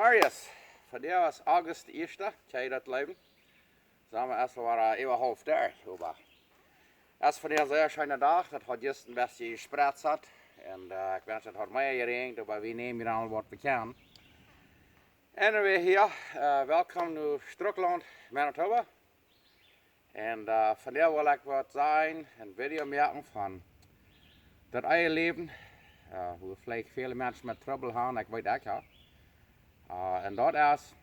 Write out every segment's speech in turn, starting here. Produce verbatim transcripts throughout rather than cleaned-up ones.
Marius, vondoag es August de ieeschte, kjenn jie daut jleewen? Sent wie ieescht aul wada äwa haulf doa, oba et es vondoag een sea scheena Dach, daut haft jistren een bät jespretsat. Un, äh, ekj wensch, daut haud mea jeräajent, oba wie nämen hia aul waut wie kjennen. Anyway, hia, äh, welkom no Strucklaunt, Manitoba. Un, äh, vondoag well ekj waut sajen, een Video moaken von daut eewje Läwen, äh, wua veleicht väle Menschen met Trubbel haben, ekj weet ekj, jo. Äh, un daut es,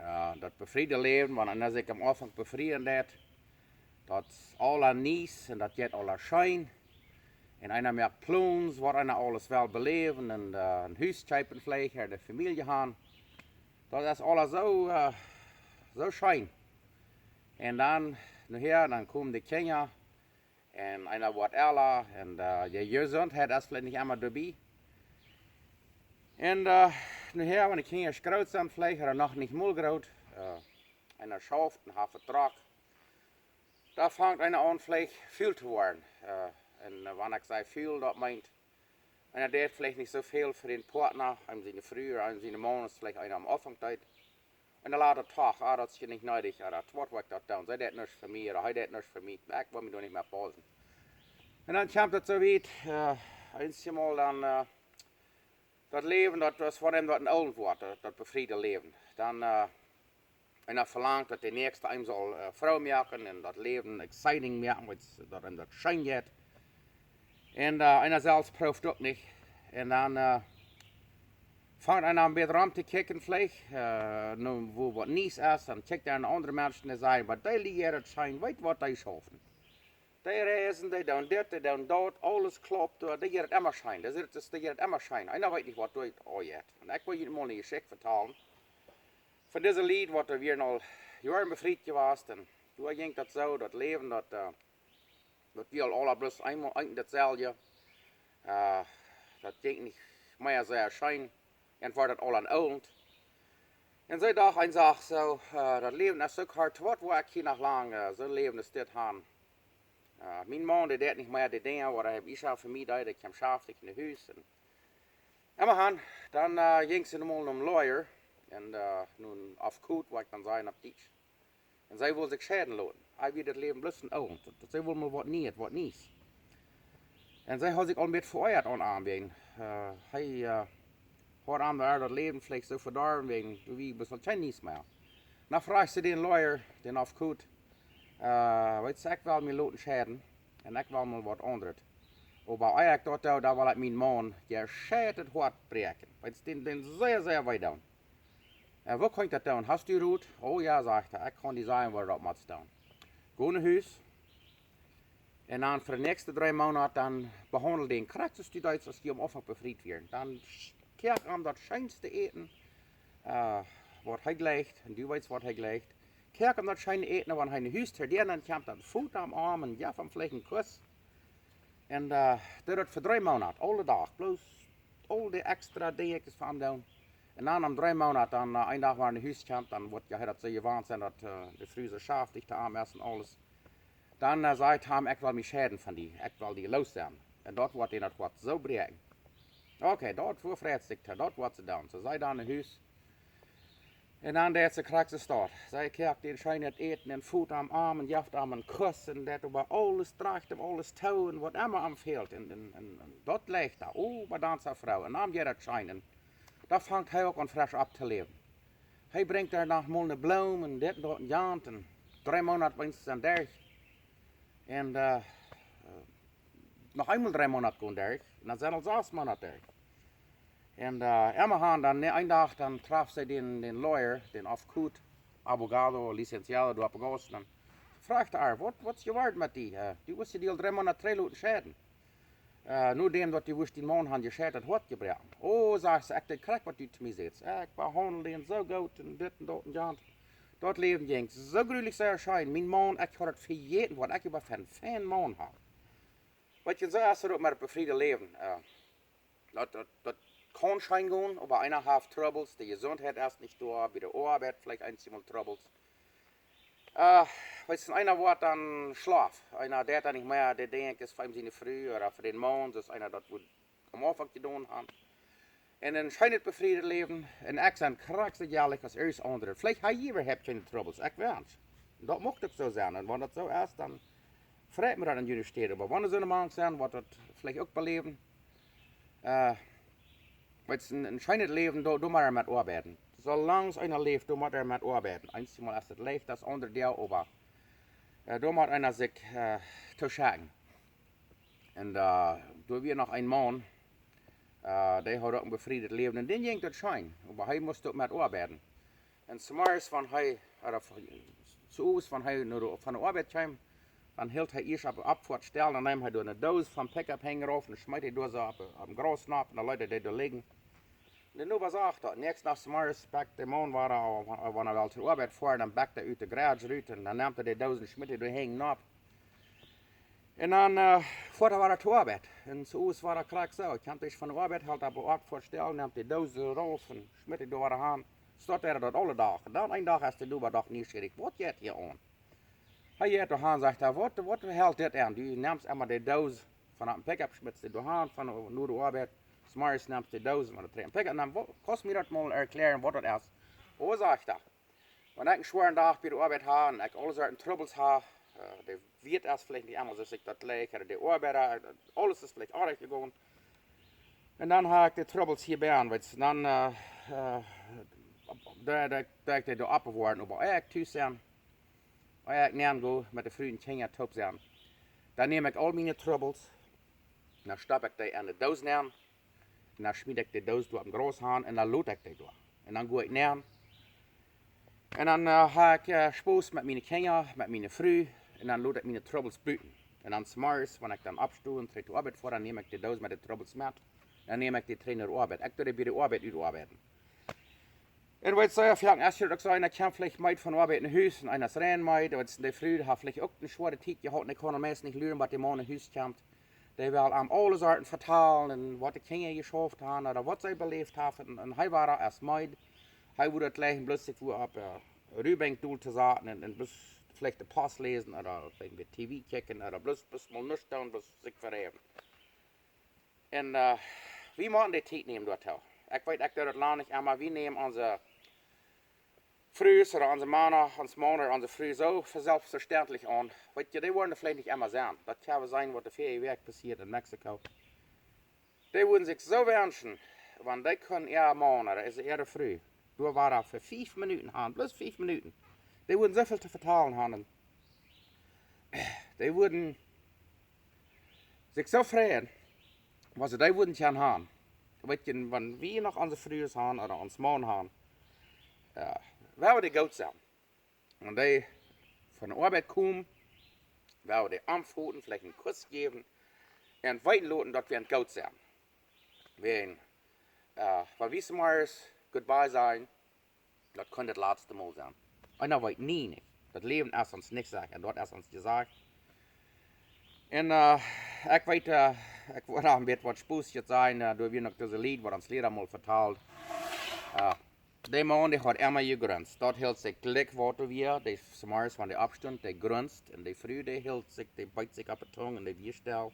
äh, daut befriede Läwen, wan eena sikj aum Aunfank befrieen deed, daut es aules nie un daut jeit aules scheen. Un eena moakt Plons, waut eena aules well beläwen un, äh, een Hus kjeepen veleicht, de Famielje haben. Daut es aules soo, äh, soo scheen. Un dan, nohäa, dan komen de Kjinja. Un eena woat ella. Un, äh, de Jesuntheit es veleicht nich emma doabie. Un, äh, nohäa, wan de Kjinja groot sent, veleicht, ooda noch nich mol groot, äh, eena schauft un haft Vetrag, dan fangt eena aun, veleicht ful to woaren. Äh, un, äh, wan ekj saj ful, daut meent, eena deit veleicht nich soo väl fa dän Partner, eenem siene Fru, eenem siene Maun, aus veleicht eena aum Aunfank deed. Un dan lat eena doch, ah, daut es je nich needich, ah, daut woat, woat daut doonen. See deit nuscht fa mie, ooda hee deit nuscht fa mie. Ekj well mie doa nich mea pausen. Un dan kjemt daut soo wiet, äh, eenjemol dan, äh, daut Läwen, daut es, wan eena daut een oolt woat, daut, daut befriede Läwen. Dan, äh, eena velangt, daut de Näakjste eenem saul, äh, froo moaken un daut Läwen exciting moaken, wiels daut eena daut scheen jeit. Un, äh, eena selfst prooft uk nich. Un dan, äh, fangt eena aun, bät rom to kjikjen veleicht, äh, nu, wua waut Niees es, dan kjikjt eena no aundre Menschen, dee sajen, oba dee lieren daut scheen, weet waut dee schaufen. Dee reisen, dee doonen dit, dee doonen daut, aules klaupt doa, dee jeit daut emma scheen, dee jeit daut, dee jeit daut emma scheen. Eena weet nich, waut doa aunjeit. Un ekj well junt mol eene Jeschicht vetalen von dise Lied, waut doa wieren aul Joaren befriet jewast. Un doa jinkj daut soo, daut Läwen, daut, äh, daut wia aul aula bloos eemol eent daut selwje. Äh, daut jinkj nich mea sea scheen. Un woat daut aul aun oolt. Un see docht eena soo, äh, daut Läwen es soo kort, waut woa ekj hia noch lang, äh, soo läwen aus dit han. Äh, mien Maun, dee deit nich mea de Dinja, waut hee ieescht fa mie deed, ekj kjeem schaftich no Hus. Un emma han, dan, äh, jinkj see nu mol nom Lawyer. Un, äh, nu een Afkot, waut ekj dan saj opp Dietsch. Un see wull sikj scheiden loten. Hee wia daut Läwen bloos een oolt. Daut, daut see wull mol waut Niees, waut Niees. Un see haud sikj aul een bät veoajat aun am, wäajen, äh, hee, äh, haud am doa daut Läwen veleicht soo vedorwen, wäajen, du, wie best aul kjeen Niees mea. Dan fruach see dän Lawyer, dän Afkot, äh, weetst, ekj well mie loten scheiden un ekj well mol waut aundret. Oba ea ekj daut doo, dan well ekj mienen Maun jescheit daut Hoat bräakjen. Weetst, dän, dän sea, sea wee doonen. Äh, woo kaun ekj daut doonen? Hast du Rot? Oh jo, sajcht hee, ekj kaun die sajen, woo du daut motst doonen. Go no Hus. Un dan fa de näakjste dree Moonat dan behaundel dän krakjt soo aus du deetst, aus du aum Aunfank befriet wieescht. Dan sch-, koak am daut scheenste Äten, äh, waut hee jleicht, un du weetst, waut hee jleicht. Koak am daut scheene Äten, wan hee no Hus trigj, dan kjemt, dan foot am aun un jeff am veleicht een Kuss. Un, äh, doo daut fa dree Moonat, aule Dach, bloos aul dee extra Dinja fa am doonen. Un dan no dree Moonat, dan, äh, een Dach, wan hee no Hus kjemt, dan woat, jo, hee daut soo jewant sennen, daut, äh, de Fru soo schaftich to am es un aules. Dan, äh, sajcht hee am: "Ekj well mie scheiden von die, ekj well die loos sennen." Un daut woat dän daut Hoat soo bräakjen. Okay, daut woat veleicht sikj, daut woat see doonen. Soo see dan no Hus. Un dan deed see krakjt soo aus daut. See koakt dän scheenet Äten un foot am aun un jeef am een Kuss un deed äwa aules, drajcht am aules too un waut emma am fält. Un, un, un, un daut lajcht doa, oh, oba dan soo froo. Un dan wia daut scheen. Un dan fangt hee uk aun fresch aun to läwen. Hee brinjt doa noch mol eene Bloom un dit un daut un jant. Un dree Moonat weens sent derch. Un, äh, äh, noch eemol dree Moonat gonen derch. Un dan sent aul sas Moonat derch. Un, äh, emma han, dan, een Dach, dan traft see dän, dän Lawyer, dän Afkot, abogado, licenciado de abogados, dan fruach hee ar: "Waut, waut es jeworden met die? Äh, du wieescht die aul dree Moonat trigj loten scheiden. Äh, no däm daut du wieescht dienen Maun han jescheit daut Hoat jebroaken." "Oh," sajcht see, "ekj deed krakjt waut du to mie sätst. Ekj behaundel dän soo goot un dit un daut un jant. Daut Läwen jinkj soo jreslich sea scheen. Mien Maun, ekj haud daut vejäten, waut ekj äwa fa een feinen Maun haud." Weetst, soo es daut uk met daut befriede Läwen. Äh, daut, daut, daut kaun scheen gonen, oba eena haft Trubbels, de Jesuntheit es nich doa, bie de Oabeit veleicht eenjemol Trubbels. Äh, weetst, eena woat dan schlaf. Eena deit dan nich mea de Dinja fa siene Fru ooda fa dän Maun, soo aus eena daut wudd aum Aunfank jedonen han. En een scheenet befriedet Läwen. En ekj sie krakjt soo jelich aus irjent aundre. Veleicht ha jie äwahaupt kjeene Trubbels, ekj wensch. Daut mucht uk soo sennen. Un wan daut soo es, dan freit mie daut aun june Städ. Oba wan doa soone mank sent, waut daut veleicht uk beläwen, äh, weetst, een, een scheenet Läwen, doa, doa mott eena met oabeiden. Soo lang aus eena läft, doa mott eena met oabeiden. Eenjemol es daut leicht, daut aundre Deel, oba, äh, doa mott eena sikj, äh, too schekjen. Un, äh, doa wia noch een Maun, äh, dee haud uk een befriedet Läwen. Un dän jinkj daut scheen, oba hee must uk met oabeiden. Un zemorjes, wan hee, ooda v-, zemorjes, wan hee no de, von de Oabeit kjeem, dan hilt hee ieescht opp, opp fa de Stell, dan neem hee doa eene Doos vom Pickup hinjarauf un smeet dee doa soo opp, opp dän Grausnopp un dan leet hee dee doa lijen. Un de Noba sach daut. Näakjsten Dach zemorjes bekjt de Maun wada, wan hee well no de Oabeit foaren, dan bekjt hee ut de Garage rut un dan nemt hee de Doos un schmitt dee doa hinjen nopp. Un dan, äh, foat hee wada to Oabeit. Un soo es wada krakjt soo. Kjemt ieescht von de Oabeit, helt opp, opp fa de Stell, nemt de Doos rauf un schmitt dee doa wada han. Soo deed hee daut aule Doag. Un dan een Dach es de Noba doch nieschierich: "Waut jeit hia aun?" Hee jeit doa han, sajcht hee: "Waut, waut helt dit aun? Du nemst emma de Doos von opp dän Pickup, schmitst dee doa han, von no de Oabeit. Zemorjes nemst de Doos von de Trepp Pickup. Dan wo-, kaust mie daut mol erkjläaren, waut daut es?" "Oh," sajcht hee, "wan ekj een schwoaren Dach bie de Oabeit ha un ekj aule Sorten Trubbels ha, äh, de Wieet es veleicht nich emma soo aus ekj daut jlikj, ooda de Oabeida, äh, aules es veleicht oajch jegonen. Un dan ha ekj de Trubbels hia bie, weetst, dan, äh, äh, doa, doa, doa ekj dee doa oppbewoaren, oba ea ekj tus sie, ea ekj nenn go met de Fru un Kjinja toop sennen, dan nem ekj aul miene Trubbels, dan stop ekj dee enne Doos nenn, un dan schmiet ekj de Doos doa opp dän Graus han un dan lot ekj dee doa. Un dan go ekj nenn. Un dan, äh, ha ekj, äh, Spos met miene Kjinja, met miene Fru, un dan lot ekj miene Trubbels buten. Un dan zemorjes, wan ekj dan oppsto un trigj to Oabeit foa, dan nem ekj de Doos met de Trubbels met. Dan nem ekj dee trigj no de Oabeit. Ekj doo dee bie de Oabeit utoabeiden." Un weetst, soo, jo, foaken es daut uk soo, eena kjemt veleicht meed von Oabeit no Hus un eena es rein meed, weetst, de Fru haft veleicht uk eene schwoare Tiet jehaut un ekj kaun meist nich luren, bat de Maun no Hus kjemt. Dee well am aule Sorten vetalen un waut de Kjinja jeschauft han ooda waut see beläft haft. Un, un hee wia es meed. Hee wudd daut jlikj bloos sikj wua opp, äh, Ruhbänk dol to saten un, un bloos veleicht de Post läsen ooda veleicht een bät T V kjikjen ooda bloos, bloos mol nuscht doonen, bloos sikj vereewen. Un, äh, wie motten de Tiet nämen doatoo. Ekj weet, ekj doo daut lang nich emma, wie nämen onse Frues ooda onse Mana, ons Mana ooda onse Fru soo fa selfstvestentlich aun. Weetst, dee woaren veleicht nich emma sennen. Daut kjenn wie seenen, waut de verje Wäakj passieed en Mexiko. Dee wudden sikj soo wenschen, wan dee kunnen äa Maun ooda äare Fru doa wada fa fief Minuten han, bloos fief Minuten. Dee wudden soo väl to vetalen han. Dee wudden sikj soo freien, wan see dee wudden kjennen han. Weetst, wan wie noch onse Frues han ooda ons Maun han, jo, wie woaren dee goot sennen. Wan dee von de Oabeit komen, wie woaren dee omfoten, veleicht een Kuss jäwen un weeten loten, daut wie an goot sent. Wan, äh, wan wie zemorjes goodbye sajen, daut kaun daut latste Mol sennen. Eena weet nie nich. Daut Läwen es ons nich secha, un daut es ons jesajcht. Un, äh, ekj weet, äh, ekj wull noch een bät waut Spos sajen, äh, doa wia noch dise Lied, waut ons Liera mol vetald. Äh, de Maun, dee haud emma jegrunst. Daut hilt sikj jlikj waut doa wia. Dee zemorjes, wan dee oppstunt, dee grunst. Un de Fru, dee hilt sikj, dee beet sikj opp de Tung un dee wia stell.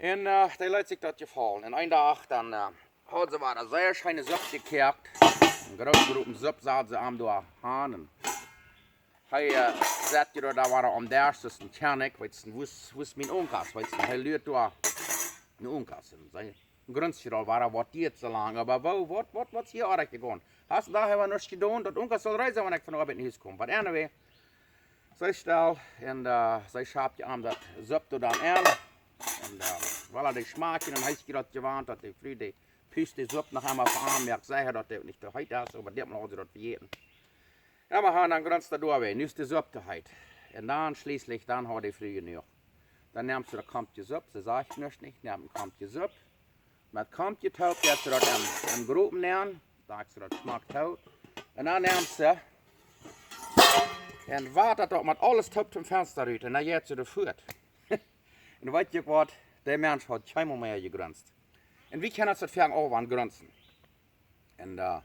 Un, äh, dee leet sikj daut jefaulen. Un een Dach, dan, äh, haud see wada eene sea scheene Supp jekoakt. Een grooten Gropen Supp sad see am doa han. Un hee, äh, sat je doa, doa wada aum Desch, daut es een Kjennich, weetst, wua es, wua es mien Onkel, weetst, hee luat doa no Onkel. Un see grunst je doa wada, waut diet soo lang, oba woo, waut, waut, waut es hia oajch jegonen? Hast du doa nuscht jedonen, daut Onkel saul reed sennen, wan ekj von Oabeit no Hus kom? But anyway, see stell un, äh, see schaupt je am daut Supp doa dan aun. Un, äh, voilà, dee schmakjen un hee es je daut jewant, daut de Fru dee pust de Supp noch emol fa am, moakt secha daut dee nich too heet es, oba dit Mol haud see daut vejäten. Jo, oba han, dan grunst hee doa wada, nu es de Supp too heet. Un dan schlieslich, dan haud de Fru jenuach. Dan nemt see daut Kompkje Supp, see sajcht nuscht nich, nemt een Kompkje Supp. Met Kompkje toop, jeit see daut en, en Gropen nenn, dan see daut schmock toop. Un dan nemt see un wajcht daut met aules toop toom Fensta rut. Un dan jeit see doa fuat. Un weetst waut, de Mensch haud kjeenmol mea jegrunst. Un wie kjennen ons daut foaken aul aungrunsten. Un, äh,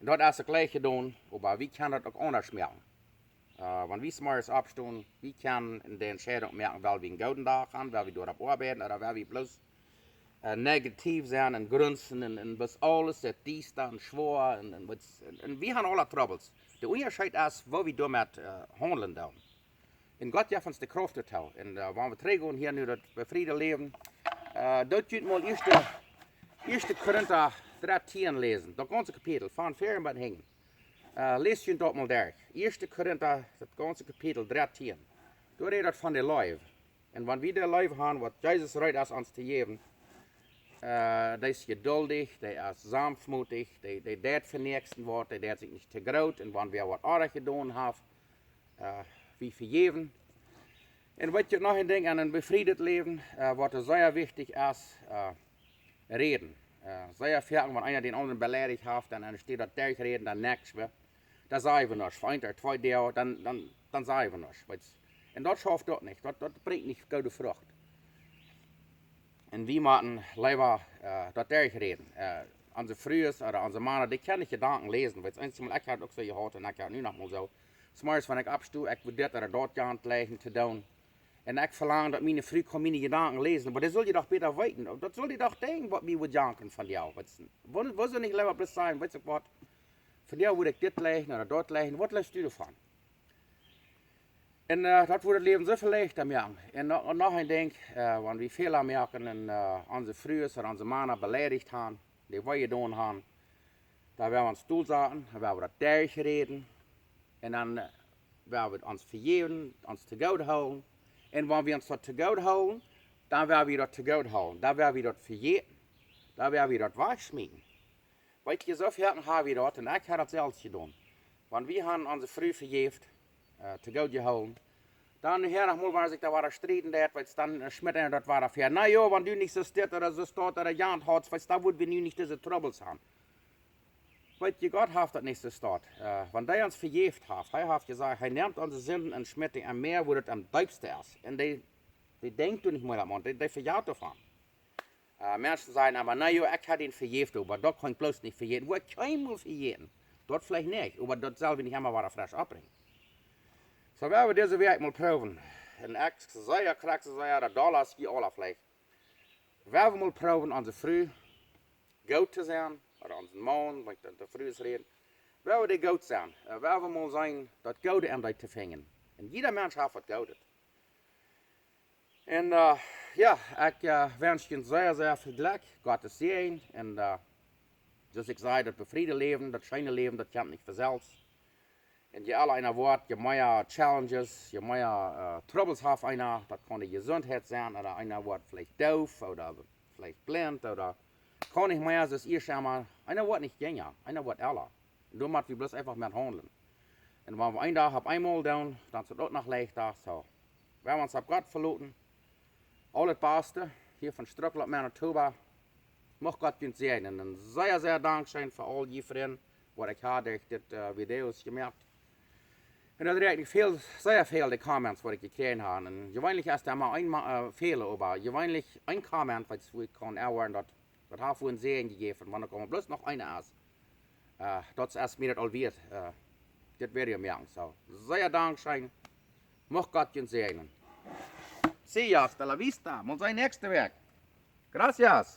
un daut es uk leicht jedonen, oba wie kjennen daut uk aundasch moaken. Äh, wan wie zemorjes oppstonen, wie kjennen de Entscheidunk moaken, well wie een gooden Dach han, well wie doaropp oabeiden, ooda well wie bloos, äh, negativ sennen un grunzen un, un bloos aules es diesta un schwoa un, un, waut, un, un wie haben aule Troubles. De Unjascheet es, woo wie doamet äh, haundlen doonen. Un Gott jeft ons de Krauft doatoo. Un äh, wan wie trigjgonen hia nu daut befriede Läwen, äh, doot junt mol ieeschte, ieeschte Korinta dartieen läsen, daut gaunze Kapitel, von ver bat hinjen. Äh, läst junt daut mol derch. Ieeschte Korinta, daut gaunze Kapitel dartieen. Doa rät daut von de Leew. Un wan wie de Leew haben, waut Jesus reed es ons to jäwen, äh, dee es jeduldich, dee es sanftmootich, dee, dee deit fa Näakjsten waut, dee deit sikj nich to groot. Un wan wäa waut oajet jedonen haft, äh, wie vejäwen. Un weet jie, noch een Dinkj aun een befriedet Läwen, äh, waut sea wichtich es, äh, räden. Äh, sea foaken, wan eena dän aundren beleidicht haft, dan, dan steit daut derchräden, dan nuscht mea. Dan saj wie nuscht. Fa eent ooda twee Doag, dan, dan, dan saj wie nuscht. Weetst? Un daut schauft daut nich. Daut, daut brinjt nich goode Frucht. Un wie motten leewa äh, daut derchräden. Äh, onse Frues ooda onse Mana, dee kjennen nich Jedanken läsen. Weetst, eensjemol, ekj hab uk soo jehaut un ekj hab nu noch mol soo. Zemorjes, wan ekj oppsto, ekj wudd dit ooda daut jant jlikjen to doonen. Un ekj velang, daut miene Fru kaun miene Jedanken läsen. Oba daut sull jie doch bäta weeten. Daut sull jie doch denkjen, waut mie wudd janken von die. Weetst, woo, woo sull ekj leewa bloos sajen, weetst du waut? Von die wudd ekj dit jlikjen ooda daut jlikjen. Waut jlikjst du doavon? Un äh, daut wudd daut Läwen soo väl leichta moaken. Un no-, un noch een Dinkj, äh, wan wie Fäla moaken un äh, onse Frues ooda onse Mana beleidicht haben, dee wee jedonen haben, dan woa wie ons dolsaten, dan woa wie daut derchräden. Un dan äh, woa wie ons vejäwen, ons to goot hoolen. Un wan wie ons daut to goot hoolen, dan woa wie daut to goot hoolen. Dan woa wie daut vejäten. Dan woa wie daut wajchschmieten. Weetst, soo foaken hab wie daut, un ekj hab daut selfst jedonen. Wan wie haben onse Fru vejäft, äh, to goot jehoolen, dan hia noch mol, wan sikj doa wada strieden deed, weetst, dan äh, schmitt eena daut wada väa. Na jo, wan du nich soo dit ooda soo daut ooda jant haudst, weetst, dan wudd wie nu nich dise Troubles haben. Weetst, Gott haft daut nich soo staut. Äh, wan hee ons vejäft haft, hee haft jesajcht, hee nemt onse Sinden un schmitt dee em Mäa, wua daut aum deepsten es. Un dee, dee denkjt doa nich mea aun, dee, dee vejat doavon. Äh, Menschen sajen emma, na jo, ekj hab dän vejäft, oba daut kaun ekj bloos nich vejäten. Woo kaun eena vejäten? Daut veleicht nich, oba daut sell wie nich emma wada fresch oppbrinjen. Soo, woa wie dise Wäakj mol proowen. Un ekj saj, krakjt soo, daut Dolla es jie aula veleicht. Woa wie mol proowen, onse Fru goot to sennen, ooda onsen Maun, wan ekj dan to Frues räd. Woa wie dee goot sennen. Äh, woa wie mol sennen, daut Goode aun dee to finjen. Un jieda Mensch haft waut Goodet. Un äh, jo, ekj äh, wensch junt sea, sea väl Jlekj, Gott sien Säajen. Un äh, soo aus ekj säd, daut befriede Läwen, daut scheene Läwen, daut kjemt nich von selfst. Un je ella eena woat, je mea Challenges, je mea äh, Troubles haft eena, daut kaun de Jesundheit sennen, ooda eena woat veleicht doof, ooda veleicht blint, ooda kaun nich mea, soo aus ea emma. Eena woat nich jinja, eena woat ella. Un doa mott wie bloos eefach met haundlen. Un wan wie een Dach opp eemol doonen, dan es daut uk noch leichta. Soo, woa wie ons opp Gott veloten. Aulet Baste, hia von Strucklop, Manitoba. Mucht Gott junt säajnen. Un sea, sea dankscheen fa aul jie Frind, waut ekj hab derch dit äh, Videos jemoakt. Un daut rieekjt väl, sea väl de Comments, waut ekj jekjräajen hab. Un jeweenlich es doa mau een Ma-, äh, Fäla, oba jeweenlich een Comment, waut, wua ekj kaun erwoaren, daut, daut haft mie een Säajen jejäft, wan doa bloos noch eena es. Äh, daut es mie daut aul wieet, äh, dit Video moaken. Soo, sea dankscheen. Mucht Gott junt säajnen. See ya, hasta la vista. Mol seenen näakjste Wäakj. Gracias.